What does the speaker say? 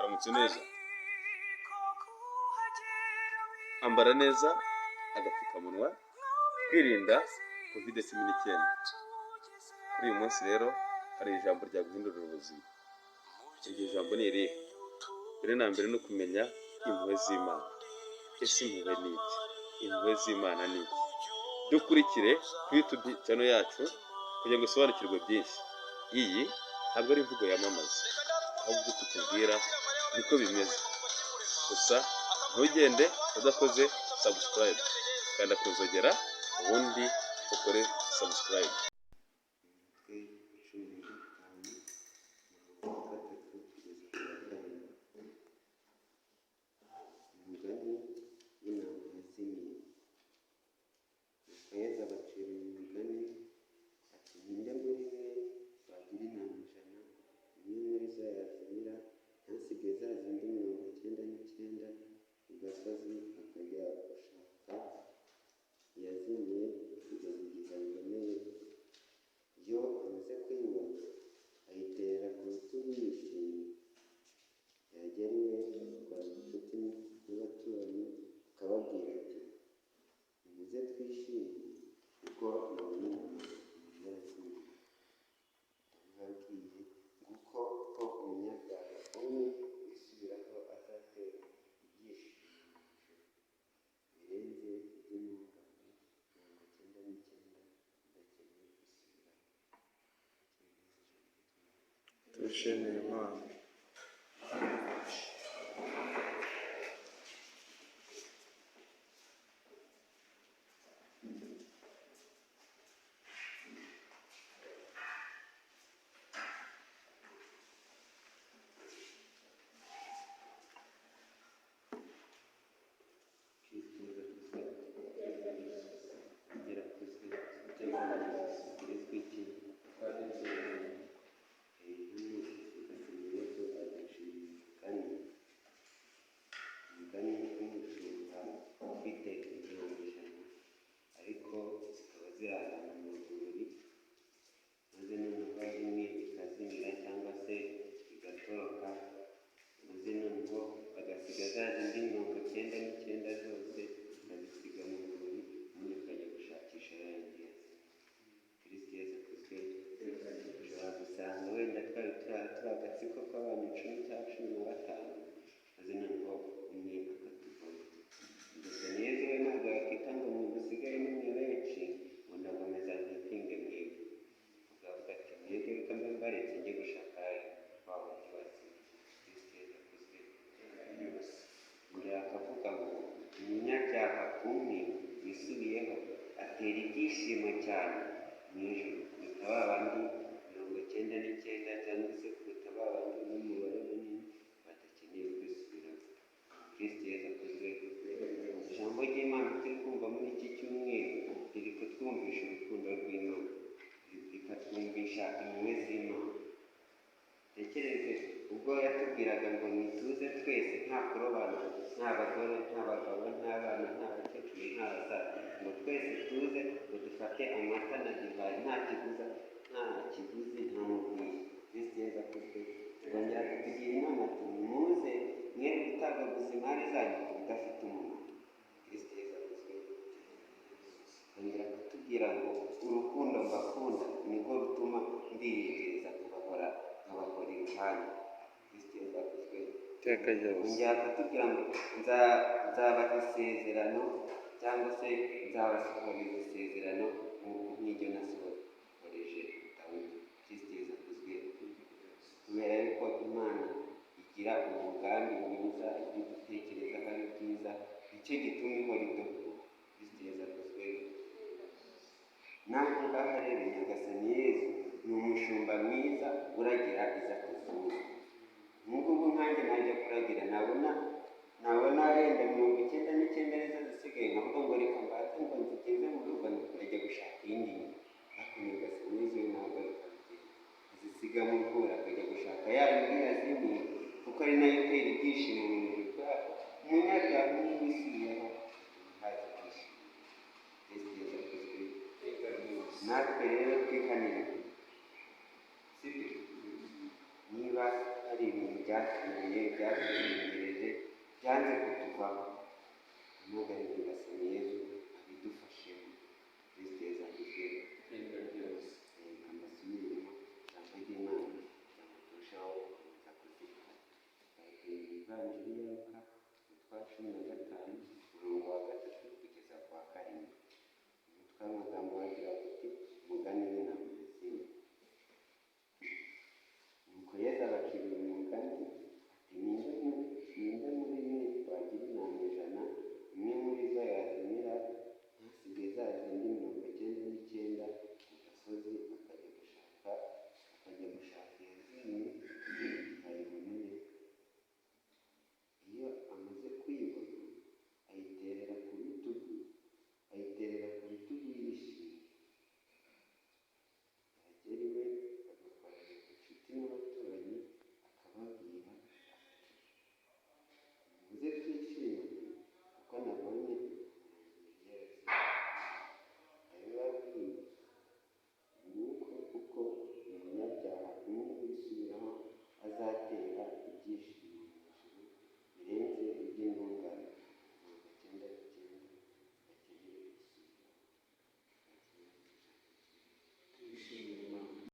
Mwaramutse neza. Ambara neza agapfukamunwa, kwirinda Covid-19. Kuri uyu munsi rero hari ijambo ryaguhindurira ubuzima. Iryo jambo ni irihe? Mbere na mbere ni ukumenya impuhwe z'Imana. Ese impuhwe ni iki? Impuhwe z'Imana ni iki? Dukurikire kuri YouTube channel yacu kugira ngo usobanukirwe byinshi. Iyi ntabwo ari imvugo yamamaza, ahubwo ibyo tukubwira niko bimeze. Gusa ntugende udakoze subscribe, kanda ku nzogera ubundi ukore subscribe. Umutwe 15, umurongo wa 3 kugeza ku wa 7. Umugani w'intama yazimiye. Nuko Yezu abacira uyu mugani ati: "Ni nde muri mwe wagira intama 100, imwe muri zo yazimira, ntasige za zindi 99 ku gasozi, akajya gushaka iyazimiye kugeza igihe ayiboneye? Iyo amaze kuyibona, ayiterera ku rutugu yishimye. Yagera iwe, agakoranya incuti n'abaturanyi, akababwira ati: 'Nimuze twishime, kuko nabonye intama yanjye yarazimiye.' Ndabibabwiye, nguko uko umunyabyaha umwe wisubiraho azatera ibyishimo mu ijuru, birenze iby'intungane 99 zidakeneye kwisubiraho." Tubishimire Imana. Kristo kugera kuzwe tugezwe iki? Hano Nyagasani Yezu aduciriye umugani, umugani w'umushumba ufite intama 100, ariko zikaba ziri ahantu mu rwuri, maze noneho imwe ikazimira cyangwa se igatoroka, maze noneho agasiga za zindi 99 zose, akazisiga mu rwuri, ubundi akajya gushakisha ya yindi yazimiye. Kristo Yezu akuzwe. Ushobora gusanga wenda twari turi agatsiko k'abantu 10 cyangwa 15, maze noneho umwe akatuvamo. Nyagasani Yezu we ntabwo yakwita ngo mwe musigaye ni mwe benshi, ngo ndakomeza nkitinge mwebwe. Akavuga ati: "Mwebwe reka mbe mbaretse njye gushaka wa wundi wazimiye." Kristo Yezu akuzwe. Yongera akavuga ngo umunyabyaha umwe wisubiyeho atera ibyishimo cyane mu ijuru kuruta ba bandi 99, cyangwa se kuruta ba bandi n'umubare munini badakeneye kwisubiraho. Kristo Yezu akuzwe. Ijambo ry'Imana turi kumva muri iki cyumweru riri kutwumvisha urukundo rw'Imana, rikatwumvisha impuhwe z'Imana. Tekereze ubwo yatubwiraga ngo nituze twese nta kurobanura, nta bagore, nta bagabo, nta bana, nta bakecuru, nta basaza, ngo twese tuze ngo dufate amata na divayi nta kiguzi, nta kiguzi, nta n'ubwishyu. Kristo Yezu akuzwe. Yongera kutugira inama ati: "Nimuze mwe gutagaguza imari zanyu ku bidafite umumaro." Kristo Yezu akuzwe. Yongera kutubwira ngo urukundo mbakunda nirwo rutuma mbiyegereza kubahora, nkabahora iruhande. Kristo Yezu akuzwe. Iteka ryose. Yongera kutubwira ngo nzabaha isezerano, cyangwa se nzabasohoreza isezerano nk'iryo nasohoreje Dawidi. Kristo Yezu akuzwe. Kubera yuko Imana igira umugambi mwiza, ibyo dutekerezaho ari byiza, nicyo gituma ihora idukunda. Kristo Yezu akuzwe. N'aha ngaha rero Nyagasani Yezu ni umushumba mwiza uragira izo atazimiye. Nk'ubu nkanjye najya kuragira, nabona wenda 99 arizo zisigaye, nkavuga ngo reka mbanze ngo nzigeze mu rugo, ndajya gushaka iyindi nyuma. Ariko Nyagasani Yezu we ntabwo ariko abigenza, azisiga mu rwuri akajya gushaka ya yindi yazimiye, kuko ari nayo itera ibyishimo mu ijuru, kubera ko umunyabyaha umwe wisubiyeho haza ibyishimo. Kristo Yezu akuzwe. Natwe rero twihanire, sibyo? Niba hari ibintu byatunaniye, byatuzengereje, byanze kutuvaho. Duhamagare Nyagasani Yezu abidufashemo. Kristu Yezu akuzwe. Iteka ryose. Reka mbasubiremo ijambo ry'Imana kugira ngo turusheho gukomeza kuzirikana. Twagiye mu Ivanjiri ya Luka, umutwe wa 15, umurongo wa 3 kugeza ku wa 7. Umutwe w'amagambo wagira uti: umugani w'intama.